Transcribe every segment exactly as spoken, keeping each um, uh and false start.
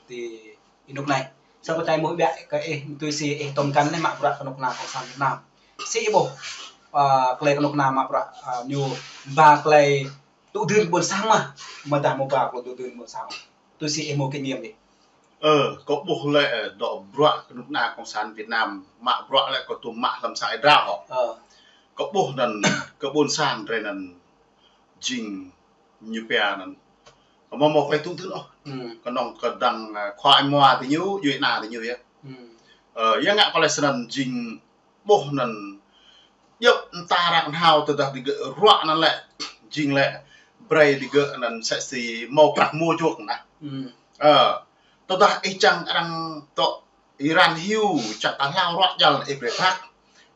ti inuk anai. Sa pơtai mơ̆ biă kơ ih, tui si ih tôm găn lĕ mă bruă kơnuk kơna Cộng sản Việt Nam. Si ih ƀuh, ơ, tơlơi kơnuk kơna mă bruă, ơ, ñu ba tơlơi tŭ dưn ƀôn sang mơ̆, mơ̆ dah mơ̆ ba tơlơi tŭ dưn ƀôn sang. Tui si ih mơ̆ kinh nghiệm ih. Ơ, kâo ƀuh lĕ, ơ, dŏ bruă kơnuk kơna Cộng sản Việt Nam, mă bruă lĕ kâo tŭm mă hlăm sang ih drao hŏ. Ơ. Kâo ƀuh anŭn, kơ ƀôn sang drơi anŭn jing ñu pia anŭn. Kâo mơ̆ mơ̆ tơlơi tŭ dưn ôh. Hmm. Kơnơ̆ng kơdang, ơ, khua ih mua ti ñu, djuai ana ti ñu yơh. Hmm. Ơ, yua ngă kơ tơlơi snăn jing ƀuh anŭn djŏp mơta arăng hnao tơdah digơ̆ ruă anŭn lĕ, jing lĕ brơi digơ̆ anŭn msĕ si mâo prăk mơ̆ juăt anŭn. Hmm. Ơ, tơdah ih čang arăng tŏ Iran hyu čang ta hlao ruă jal ih brơi prăk.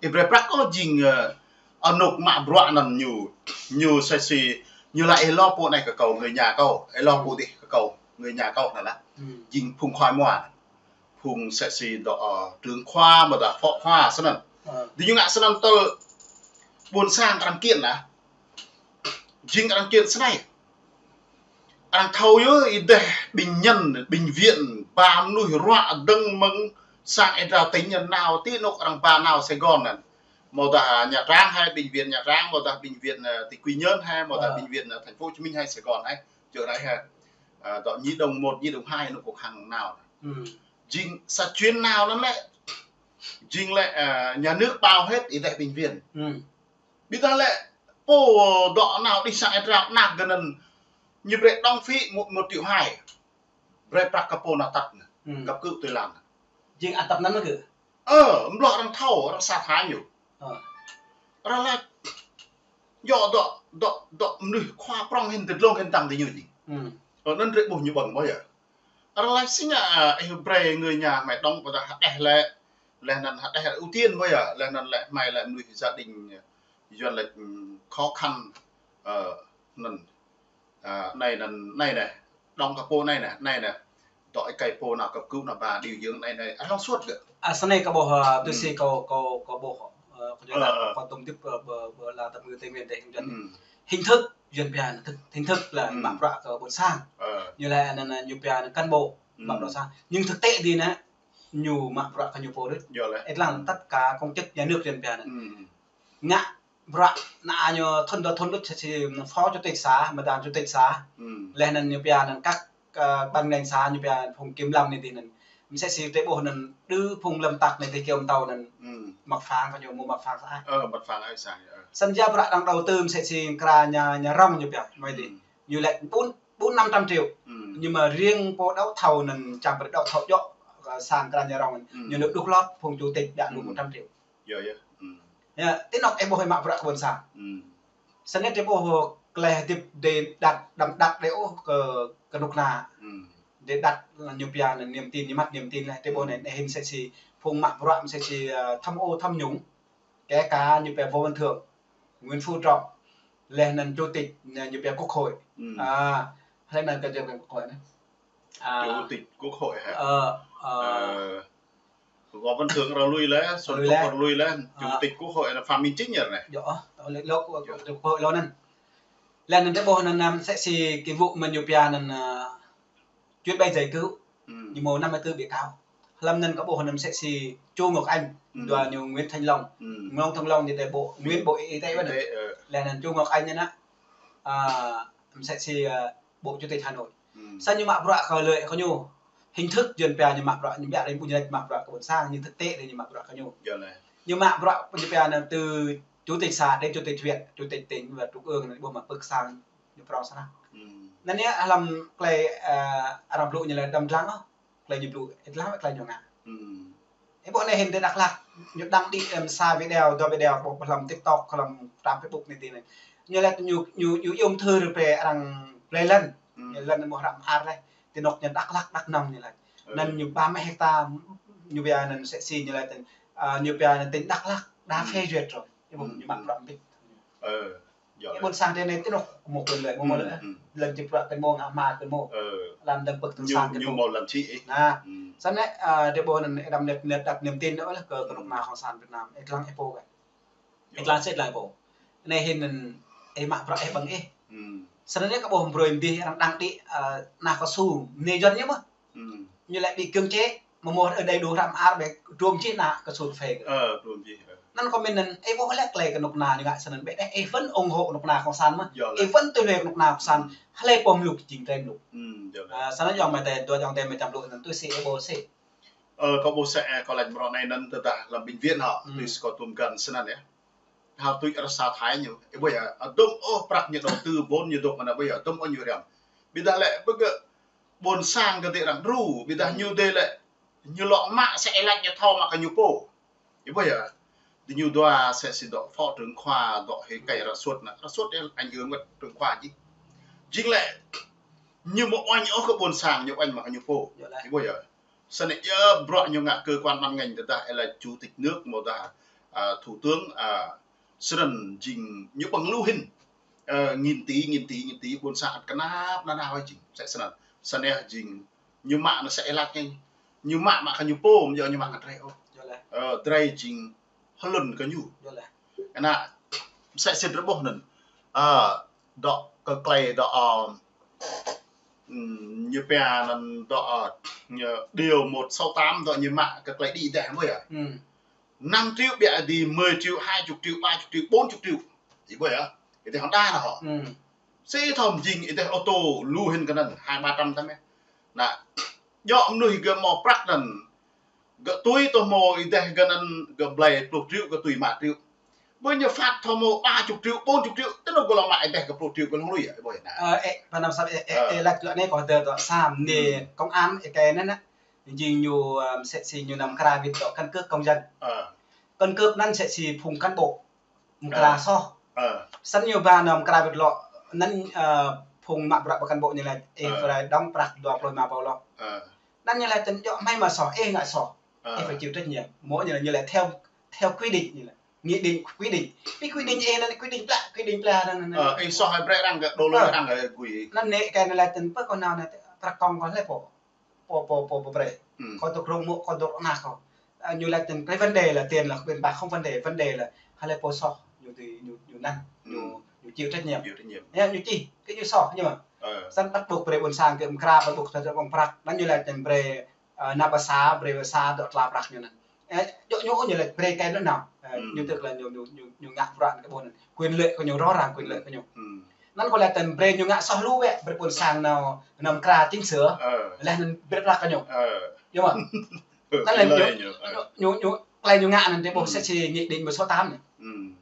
Ih brơi prăk kơ jing, ơ, anŭn mă bruă anŭn ñu, ñu msĕ si, ñu laĭ ih lŏ pô anai kơ kâo, người nhà kâo, ih lŏ pô adih kơ kâo, người nhà kâo anŭn lah. Hmm. Jing phung khua mua. Phung msĕ si dŏ, ơ, trưởng khoa, mơ̆ dah phó khoa, snăn. Ơ. Di ñu ngă snăn tơl ƀôn sang arăng kiện lah. Jing arăng kiện snei. Arăng thâo yơh, ih dêh bệnh nhân, bệnh viện, ba mơnuih ruă dơ̆ng mơ̆ng sang ih drao tỉnh ñu nao, ti anŭn arăng ba nao Sài Gòn anŭn. Mơ̆ dah Nha Trang hai, bệnh viện Nha Trang, mơ̆ dah bệnh viện, ơ, ti Quy Nhơn hai, mơ̆ dah, ơ, bệnh viện, ơ, thành phố Hồ Chí Minh hai, Sài Gòn hai. Čơ anai hai. Ơ, dŏ nhi đồng một, nhi đồng hai anŭn kơ khăng nao. Hmm. Jing sa chuyến nao anŭn lĕ. Jing lĕ, ơ, nhà nước bao hết, ih dêh bệnh viện. Hmm. Ƀiădah lĕ, pô dŏ nao đih sang ih drao anăk gơ̆ anŭn ñu brơi đóng phí một, một triệu hai. Brơi prăk kơ pô nao tăt anŭn. Hmm. Cấp cứu tai nạn. Jing atăp anŭn mơ̆ gơ̆? Ơ, mlŏ arăng thâo, arăng sa thâo ñu. Ơ. Arăng laĭ, djŏ dŏ, dŏ, dŏ mơnuih khua prŏng hĭn tơdlông hĭn tăng ti ñu jing. Hmm. Ơ, anŭn drơi ƀuh ñu ƀơ̆ng ƀơi yơh. Arăng laĭ si ngă, ơ, ih brơi người nhà mày đóng ƀơi dah hơđeh lĕ, leh anŭn hơđeh ưu tiên ƀơi yơh, leh anŭn lĕ mày lĕ mơnuih gia đình, ơ, yuan lĕ, ừm, khó khăn, ơ, anŭn. Ơ, anai anŭn, anai anai, đóng kơ pô anai anai, anai anai. Dŏ ih kơi pô nao cấp cứu nao ba điều dưỡng anai anai, arăng suôt gơ̆. Ơ, snei kâo ƀuh, ơ, tui si, ừm, kâo, kâo, kâo ƀuh, ơ, kâo djơ̆, ơ, dah, ơ, kâo tŭm tip, ơ, ƀơ, ƀơ la tăp ngư Tây Nguyên dêh, ƀuh anŭn. Ừm. Hình thức yuan pia anŭn, thực, hình thức lĕ, ừm, mă bruă kơ ƀôn sang. Ơ. Ñu lĕ anŭn, anŭn, ñu pia anŭn cán bộ, mă bruă, ừm, sang. Nhưng thực tế dih anŭn, ñu mă bruă kơ ñu pô đôč. Yơh lĕ. Ih lăng tất cả công chức nhà nước yuan pia anŭn. Ừm. Ngă bruă anŭn ñu thŭn dua thŭn đôč msĕ si phó chủ tịch xã, mơ̆ dah chủ tịch xã. Ừm. Leh anŭn ñu pia anŭn các, ơ, ban ngành xã ñu pia phung kiểm lâm anai dih anŭn. Msĕ si tơlơi ƀuh anŭn đơ phung lâm tặc anai dih kơyâo mơtâo anŭn. Ừm. Mặt phẳng kơ ñu, mơ̆ mặt phẳng xã. Ơ, mặt phẳng ai sang, ơ. Snăn yơh bruă đang đầu tư msĕ si kra nhà, nhà rông ñu pia, mơi dih. Ừm. Ñu lĕ bốn, bốn năm trăm triệu. Ừm. Nhưng mà riêng pô đấu thầu anŭn, čang brơi đấu thầu djŏ, ơ, sang kra nhà rông, ừm, ñu nộp đŭt lŏt phung chủ tịch dah lu, ừm, một trăm triệu. Yơh, yơh. Ừm. Yơh, ti anŭn ih ƀuh ih mă bruă kơ ƀôn sang. Ừm. Snei ih ƀuh tơlơi hơdip dêh đăt, đăm đăt dêh ôh kơ, kơnuk kơna. Ừm. Dêh đăt ñu pia anŭn niềm tin, ñu mă niềm tin lĕ, ih ƀuh anai, anai hĭn msĕ si phung mă bruă msĕ si, ơ, tham ô tham nhũng. Kể cả ñu pia Võ Văn Thưởng, Nguyễn Phú Trọng, leh anŭn chủ tịch, ñu pia Quốc hội. Ừm. Ơ, leh anŭn kơ jơ̆ Quốc hội anai. Ơ. Chủ tịch Quốc hội hả? Ơ, ơ. Ơ, Võ Văn Thưởng arăng lui lĕ, Xuân Phúc arăng lui lĕ, chủ tịch Quốc hội là Phạm Minh Chính yơh anai. Yơh, ơ, lĕ lŏ, chủ tịch Quốc hội lŏ anŭn. Leh anŭn ih ƀuh anŭn, anŭn msĕ si cái vụ mà ñu pia anŭn, ơ, chuyến bay giải cứu. Ừm. Ñu mâo năm mươi tư bị cáo. Hlăm anŭn kâo ƀuh anŭn msĕ si Chu Ngọc Anh, ừm, dua ñu Nguyễn Thanh Long. Ừm. Nguyễn Thanh Long ñu dêh bộ, nguyên bộ y tế ƀơi anŭn. Y tế, ơ. Leh anŭn Chu Ngọc Anh anŭn, ơ, msĕ si, ơ, bộ chủ tịch Hà Nội. Ừm. Snăn ñu mă bruă kơ lĕ kơ ñu. Hình thức yuan pia ñu mă bruă, ñu biă ƀing ƀu ñu mă bruă kơ ƀôn sang, nhưng thực tế dih ñu mă bruă kơ ñu. Yơh lĕ. Ñu mă bruă ñu pia anŭn từ chủ tịch xã đến chủ tịch huyện, chủ tịch tỉnh và trung ương anŭn ƀuh mă pơ̆k sang ñu prŏng snăk. Ừm. Anŭn yơh hlăm tơlơi, ơ, arăng blŭ ñu lĕ đăm dlăng ôh. Tơlơi ñu blŭ, ih lăng tơlơi ñu ngă. Ừm. Ih ƀuh anai hĭn ti Dak Lak, ñu đăng đĭ, ơ, sa video, dua video, ƀuh hlăm TikTok, hlăm trang Facebook anai dih anŭn. Ñu lĕ ñu, ñu, ñu yôm thư brơi arăng blơi lŏn. Ừm. Ñu lŏn mơ̆ hrăm ar leh. Ti anŭn ñu Dak Lak, Dak Nông ñu lĕ. Ơ. Anŭn ñu ba mươi hecta, ñu pia anŭn msĕ si ñu lĕ tỉnh, ơ, ñu pia anŭn tỉnh Dak Lak, đã, ừm, phê duyệt rồi. Ih ƀuh, ừm, ñu mă bruă ƀĭt. Ơ. Yơh. Ƀôn sang ti anai ti anŭn mâo quyền lợi, mâo, mâo lĕ. Ừm, ừm. Lŏn čih bruă kơ mâo, ngă hma kơ mâo. Ơ. Lăm dơ̆ng pơ̆k tơ ñu, sang kơ ñu mâo. Mâo lŏn čih ih. Anŭn. Ừm. Snăn lĕ, ơ, ih ƀuh anŭn ih đăm net, net, đặt niềm tin ôh lĕ kơ, kơnuk kơna Cộng sản Việt Nam. Ih lăng ih pô kơ. Yơh. Ih lăng sĭt lăng ih pô. Anai hĭn anŭn ih mă bruă ih ƀơ̆ng ih. Ừm. Snăn lĕ kâo ƀuh brơi mơ̆ng dih arăng đăng đĭ, ơ, ană kâo su, anai yuan ñu mơ̆. Ừm. Ñu lĕ ƀĭ kơ̆ng čĕ, mơmŏt ơ đei đu hrăm ar ƀĕ, drôm čih nă kơ sut phê kơ. Ơ, drôm čih, ơ. Anŭn kơ mĭn anŭn, ih ƀuh lĕ klei kơ kơnuk kơna ñu ngă snăn ƀĕ đeh, ih vẫn ủng hộ kơnuk kơna kông san mơ̆n. Yơh lĕ. Ih vẫn tui hluê kơnuk kơna kông san, hlơi pô mluk jing drei mluk. Hmm, yơh lĕ. Ơ, snăn yơh mơ̆ tơdah, dua yơh tơdah mơ̆ čăm lu anŭn tui si ih ƀuh si. Ơ, kâo ƀuh sĕ, ơ, kâo laĭ mrô anai anŭn tơdah lăm bệnh viện hŏ, hmm, tui si kâo tŭm găn snăn yơh. Hal tui arăng sa thai ñu. Ih ƀuh yơh, adŭng ôh prăk ñu đầu tư ƀôn ñu dŏ mơ̆n ƀuh yơh, adŭng ôh ñu răm. Ƀiădah lĕ ƀơi gơ̆ ƀôn sang gơ̆ dŏ arăng đru, ƀiădah, hmm, ñu dŏ lĕ, ñu lŏ mă sĕ ih laĭ ñu thâo mă kơ ñu pô. Ih ƀuh yơh, dih ñu dua sĕ si dŏ phó trưởng khoa, dŏ hĭ kơ arăng sut nă, arăng sut yơh anh gơ̆ mơ̆t trưởng khoa jing. Jing lĕ, ñu mơ̆ uañ ôh kơ ƀôn sang, ñu uañ mă kơ ñu pô. Yơh lĕ. Ih ƀuh yơh. Snăn yơh bruă ñu ngă cơ quan ban ngành tơdah ih laĭ chủ tịch nước mơ̆ dah, à, thủ tướng, à, snăn jing ñu ƀơ̆ng lu hĭn. Ơ, nghìn tỷ, nghìn tỷ, nghìn tỷ, ƀôn sang ăt kơnap nanao jing. Sĕ snăn. Snăn yơh jing ñu mă anŭn sĕ ih laĭ ñu. Ñu mă mă kơ ñu pô, mơ̆ yơh ñu mă kơ drei ôh. Yơh lĕ. Ơ, drei jing hlŭn kơ ñu. Yơh lĕ. Anŭn, sĕ sĭt rơƀuh anŭn. Ơ, dŏ kơ klei dŏ, ơ, ừm, ñu pia anŭn dŏ, ơ, ñu điều một sáu tám dŏ ñu mă kơ klei đĭ đeh mơ̆ yơh. Hmm. Năm triệu ƀiă đĭ, mười triệu, hai chục triệu, ba chục triệu, bốn chục triệu. Ih ƀuh yơh. Ih đeh Honda nă hŏ. Hmm. Sĭt thâo jing ih đeh ô tô lu hĭn kơ anŭn, hai ba trăm tăm yơh. Nă, djŏ mơnuih gơ̆ mâo prăk anŭn. Gơ̆ tui tơ mâo ih đeh gơ̆ anŭn gơ̆ blơi pluh triệu gơ̆ tui mă triệu. Ƀơi ñu phat tơ mâo ba chục triệu, bốn chục triệu, tơ anŭn gơ̆ lŏ mă ih đeh gơ̆ pluh triệu gơ̆ lŏng lui yơh, ih ƀuh yơh nă. Ơ, ê, pơ năm sap, ê, ê, ơ, ê, laĭ tui anai kâo tơdah săp anai, hmm, công an, ê, kơ anai nă. Jing ñu, ơ, sĕ si ñu năm kra wĭt dŏ căn cước công dân. Ơ. Căn cước anŭn sĕ si phung cán bộ. Mkra, ơ, soh. Ơ. Snăn ñu ba nao mkra wĭt lŏ. Anŭn, ơ, phung mă bruă pơ cán bộ ñu laĭ, ih, ơ, phải đóng prăk dua pluh rơma rơbâo lŏ. Ơ. Anŭn ñu laĭ tơl djŏ hmei mă soh, ih ngă soh. Ơ. Ih phải chịu trách nhiệm. Mơ̆ ñu laĭ, ñu laĭ theo, theo quy định ñu laĭ. Nghị định, quy định. Pi quy định, ơ, anŭn quy định pla, quy định pla anŭn, anŭn. Ơ, ih soh hă brơi arăng gơ̆, đôl, ơ, arăng gơ̆ gui. Anŭn anai kơ anai laĭ tơl pơ kâo nao anai, prăk kông kâo hlơi pô. Pô, pô, pô, pô brơi. Hmm. Kâo dŏ rông mơ̆, kâo dŏ rơnah kâo. Ơ, ñu laĭ tơl cái vấn đề là tiền là bên bà không vấn đề, vấn đề là hlơi pô soh, ñu tui, ñu, ñu năng, ñu, hmm, ñu chịu trách nhiệm. Chịu trách nhiệm. Yơh, ñu čih, kơ ñu soh, ñu mơ̆. Ơ. Snăn bắt buộc brơi ƀôn sang kơ mkra, bắt buộc phải ƀơ̆ng prăk. Anŭn ñu laĭ tơl brơi, ơ, nao pơ sa, brơi pơ sa, dŏ tla prăk ñu anŭn. Ơ, djŏ ñu, ñu laĭ brơi kơ anŭn nao. Ơ, hmm, ñu tức là ñu, ñu, ñu, ñu ngă bruă kơ ƀôn anŭn. Quyền lợi kơ ñu, rõ ràng quyền lợi kơ ñu. Hmm. Anŭn kâo laĭ tơl brơi ñu ngă soh lu wĕ, brơi ƀôn sang nao, nao mkra chỉnh sửa. Ơ. Laih anŭn brơi prăk kơ ñu. Ơ. Yơh mơ̆. Ơ, anŭn lĕ ñu, ñu, ơ, ñu, ñu, ñu, klei ñu ngă anŭn drei ƀuh, hmm, sĕ si nghị định một sáu tám anai. Hmm.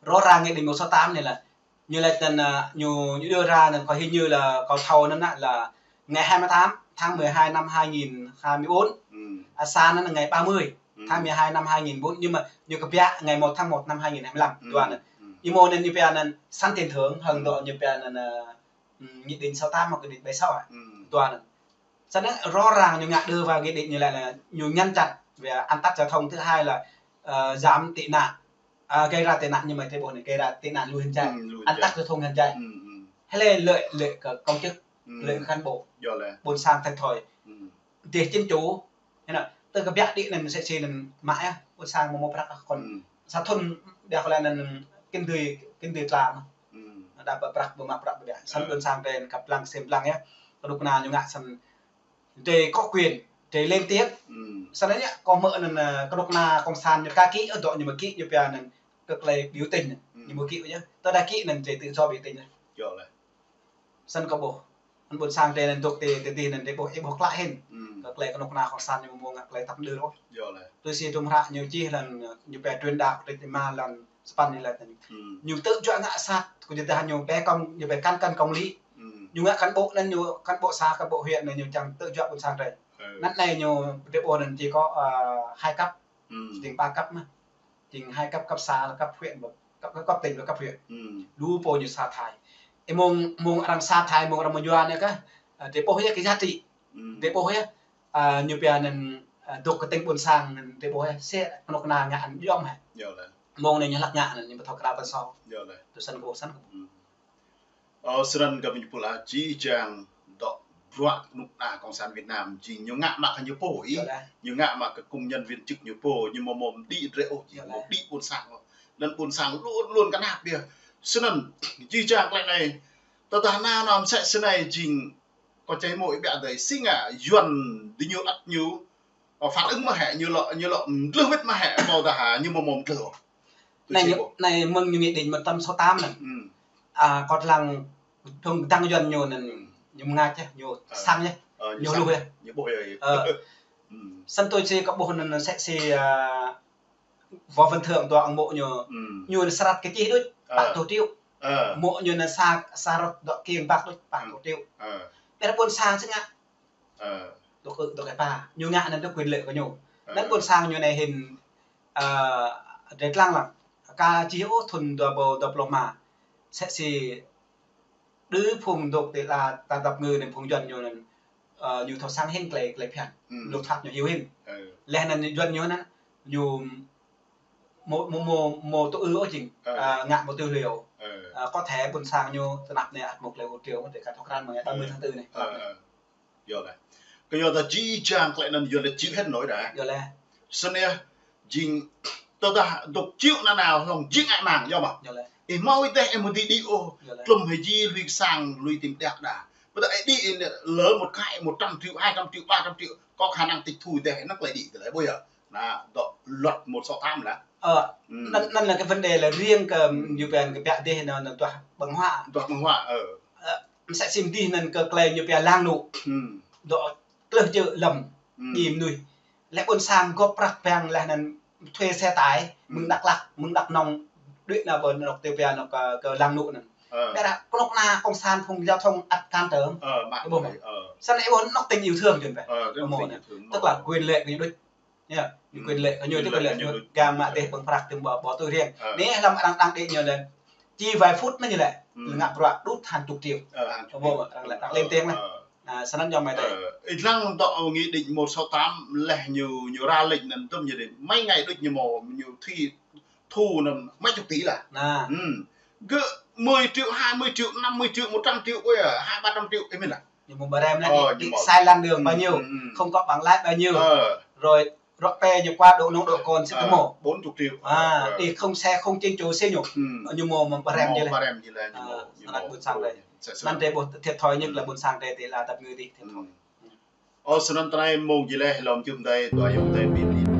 Rõ ràng nghị định một sáu tám anai là ñu laĭ tơl, ơ, ñu, ñu đưa ra anŭn kâo hình như là kâo thâo anŭn nă là ngày hai mươi tám tháng mười hai năm hai nghìn hai mươi bốn. Hmm. À, sa anŭn là ngày ba mươi tháng mười hai năm hai nghìn bốn, nhưng mà ñu kơ biă ngày một tháng một năm hai nghìn hai mươi lăm, hmm, dua anŭn. Hmm. Ñu mơ̆ anŭn ñu pia anŭn sẵn tiền thưởng, hăng, hmm, dŏ ñu pia anŭn, ơ, ừm, nghị định sáu tám hoặc nghị định bảy sáu hă? Ừm. Dua anŭn. Snăn rõ ràng ñu ngă đưa vào nghị định ñu laĭ là ñu ngăn chặn về an tắc giao thông, thứ hai là, ờ, giảm tị nạn. À, gây ra tị nạn, nhưng mà drei ƀuh anai, gây ra tị nạn lu hĭn jai. Ừm, lu hĭn jai. An tắc giao thông hĭn jai. Ừm, ừm. Hlơi lợi, lợi kơ công chức, ừm, lợi kơ cán bộ. Yơh lĕ. Ƀôn sang thiệt thòi. Ừm. Dêh chính chủ, Hơnă, tơ kơ biă đĭ anŭn sĕ si anŭn mă yơh, ƀôn sang mơ̆ mâo prăk kơ kŏn. Hmm. Sa thŭn biă kơ lĕ anŭn kinh tế, kinh tế tla mơ̆. Hmm. Đa pơ prăk, pơ mă prăk biă. Snăn, hmm, ƀôn sang drei kăp lăng sem lăng yơh. Kơnuk kơna ñu ngă snăn drei có quyền, drei lên tiếng. Hmm. Snăn yơh, kâo hmư̆ anŭn, ơ, kơnuk kơna cộng sản ñu ka kĭ, ơ, dŏ ñu mơ̆ kĭ, ñu pia anŭn kơ klei biểu tình. Hmm. Ñu mơ̆ kĭ yơh. Tơdah kĭ anŭn drei tự do biểu tình yơh. Yơh lĕ. Snăn kâo ƀuh. Anŭn ƀôn sang drei anŭn dŏ ti, ti, ti anŭn drei ƀuh, ih ƀuh klă hĭn. Hmm. Kơ klei kơnuk kơna cộng sản ñu mơ̆ ngă klei tăp đơ ôh. Yơh lĕ. Tui si tum hră ñu čih lăn, ñu pia truyền đạo, trích ma lăn sapăn ñu laĭ tơl. Hmm. Ñu tơjuă ngă sat, kơ jơdah ñu pia công, ñu pia cán cân công lý. Hmm. Ñu ngă cán bộ anŭn ñu, cán bộ xã, cán bộ huyện anŭn ñu čang tơjuă ƀôn sang drei. Ừ. Anŭn anai ñu drei ƀuh anŭn chỉ có, ờ, hai cấp. Hmm. Jing ba cấp mơ̆. Jing hai cấp, cấp xã, cấp huyện, cấp, cấp, cấp tỉnh và cấp huyện. Hmm. Lu pô ñu sa thai. Ơ mơ̆ng, mơ̆ng arăng sa thai, mơ̆ng arăng mơyua anai kah, ơ, drei ƀuh yơh kơ giá trị. Hmm. Drei ƀuh yơh, ơ, ñu pia anŭn, ơ, dŏ kơ tơ̆ng ƀôn sang anŭn drei ƀuh yơh, sĕ kơnuk kơna ngă anŭn yom hă. Yơh lĕ. Mơ̆ng anai ñu hlăk ngă anŭn, ñu ƀu thâo kra pơ sô. Yơh lĕ. Tui snăn kâo ƀuh snăn kâo ƀuh. Hmm. Ơ, snăn kơ ƀing pul a jih jang dŏ bruă kơnuk kơna cộng sản Việt Nam, jing ñu ngă mă kơ ñu pô ih, yơh lĕ, ñu ngă mă kơ công nhân viên chức ñu pô, ñu mơ̆ mơ̆ đĭ drei ôh, jing, yơh lĕ, mơ̆ đĭ ƀôn sang ôh. Anŭn ƀôn sang luôn luôn kơnap biă. Snăn, jih jang klei anai, tơdah nao nao mơsĕ snei jing Kâo čih mơ̆ ih ƀiă dơi, si ngă Yuan diñu ăt ñu, ơ, phản ứng mơ̆ hĕ, ñu lŏ, ñu lŏ mdlưh wĭt mơ̆ hĕ, ƀôdah ñu mơ̆ mơ̆ mdlưh ôh. Tui anai si ñu, ƀuh. Anai mơ̆ng ñu nghị định một trăm sáu tám anŭn. Hm. A, kâo lăng dŏng dăng Yuan ñu anŭn, hm, ñu mơngă yơh, ñu, ơ, sang yơh, ơ, ñu, ñu sang hluh yơh, yơh, ñu ƀuh yơh. Ơ. Hm. Snăn tui si kâo ƀuh anŭn sĕ si, a, Võ Văn Thưởng dŏ ang mơ̆ ñu, hm, ñu anŭn srăt kơ čih đôč, ơ, pă rơtuh triệu. Ơ. Mơ̆ ñu anŭn sa, sa rơtuh dŏ kiăng bak đôč, pă rơtuh triệu. Ơ. Ƀiă ƀôn sang si ngă. Ơ. Dŏ kơ, dŏ kơ pă. Ñu ngă anŭn dŏ quyền lợi kơ ñu. Ơ. Anŭn ƀôn sang ñu anai hĭn, ơ, drơi lăng lăng. Ka čih ôh thŭn dua rơbâo dua pluh rơma. Sĕ si đơ phung dŏ tơlơi ta dăp ngơ anŭn phung Yuan ñu anŭn, ơ, ñu thâo sang hĭn tơlơi, tơlơi phiăn. Hm. Luật pháp ñu hyu hĭn. Ơ. Laih anŭn Yuan ñu anŭn, ñu mơ̆, mơ̆, mơ̆, mơ̆ tŭ ư ôh jing, ơ, a, ngă mơ̆ tŭ ư ôh. Ơ. A, có thể ƀôn sang ñu tơnap anai ăt mơ̆ tơlơi hơdră mơ̆ tơlơi kơ thâo krăn mơ̆ng, ơ, ba mươi tháng tư anai. Ơ, ơ. Yơh laih. Kơ yua ta či čang tơlơi anŭn yua laih chịu hết nổi đa. Yơh laih. Snăn yơh, jing tơdah dŏ chịu nanao hlŏng jing ngă mang, yơh mơ̆. Yơh laih. Ih hmâo ih dêh, ih mơ̆ dưi đĭ ôh. Yơh laih. Tlŭm hĭ ji lui sang, lui tim đak đa. Ƀôdah ih đĭ lơ một cái một trăm triệu, hai trăm triệu, ba trăm triệu, có khả năng tịch thu dêh, năng tơlơi đĭ tơlơi ƀuh yơh. Anŭn dŏ luật một sáu tám lah. Ơ, hm, anŭn, anŭn là cái vấn đề là riêng kơ, hm, ñu pia kơ pia dêh anŭn, anŭn tuah ƀơ̆ng huă. Tuah ƀơ̆ng huă, ơ. Ơ, msĕ si mơ̆ dih anŭn kơ tơlơi ñu pia làng nội. Hm. Dŏ tlưh čư̆ lăm, hm, đĭ mơnuih. Laih ƀôn sang gŏp prăk păng laih anŭn thuê xe tải, hm, mơ̆ng Dak Lak, mơ̆ng Dak Nông, đuaĭ nao ƀơi anŏ tơlơi pia anŏ kơ, kơ làng nội anŭn. Ơ. Ƀiă ră, kơnuk kơna cộng sản phung giao thông ăt cản trở. Ơ, mă, ơ. Snăn anai ƀuh anŏ tình yêu thương jing ƀĕ. Ơ, anŏ tình yêu thương. Tức là quyền lợi kơ ñu đôč. Yơh, hm, quyền lợi kơ ñu, quyền lợi kơ ñu đôč. Gah mă dêh ƀơ̆ng prăk tơm ƀu, ƀu tui riêng. Ơ. Anai hlăm arăng đang đĭ ñu lĕ. Či vài phút anai ñu lĕ. Hm. Ngă bruă đŭt hàng chục triệu. Ơ, hàng chục triệu. Ơ, arăng lĕ, arăng lên tiếng lah. Ơ. A, snăn yơh mơ̆ tơi. Ơ, ih lăng dŏ nghị định một sáu tám laih ñu, ñu ra lệnh anŭn tơm ñu đĭ. Mấy ngày đôč ñu mơ̆, ñu thi thu anŭn mấy chục tỷ lah. Anŭn. Hm. Gơ̆ mười triệu, hai mươi triệu, năm mươi triệu, một trăm triệu, ôi, hai ba trăm triệu, ih mĭn lah. Ñu mơ̆ brem anŭn, ơ, đi, ñu đi mơ̆ sai làn đường bao nhiêu, hm, hm, hm, không có bằng lái bao nhiêu. Ơ. Rồi, rŏ pe ñu quá độ nồng độ cồn sĭt, ơ, tơmô. Bốn chục triệu. A, ơ, đi không xe không chính chủ sĭt ñu. Hm. Ñu mơ̆, mơ̆ brem mơ̆ jing laih. Brem jing laih, ñu, a, mơ̆, ñu mơ̆. Anŭn ƀôn sang đơi. Snăn. Snăn tơlơi ƀuh thiệt thòi nhất, hm, là ƀôn sang đơi tơlơi dăp ngơ dih thiệt thòi. Hm. Ơ, snăn tơlơi mơ̆ng jing laih lŏm jum đơi, dua jum đơi, bi, bi,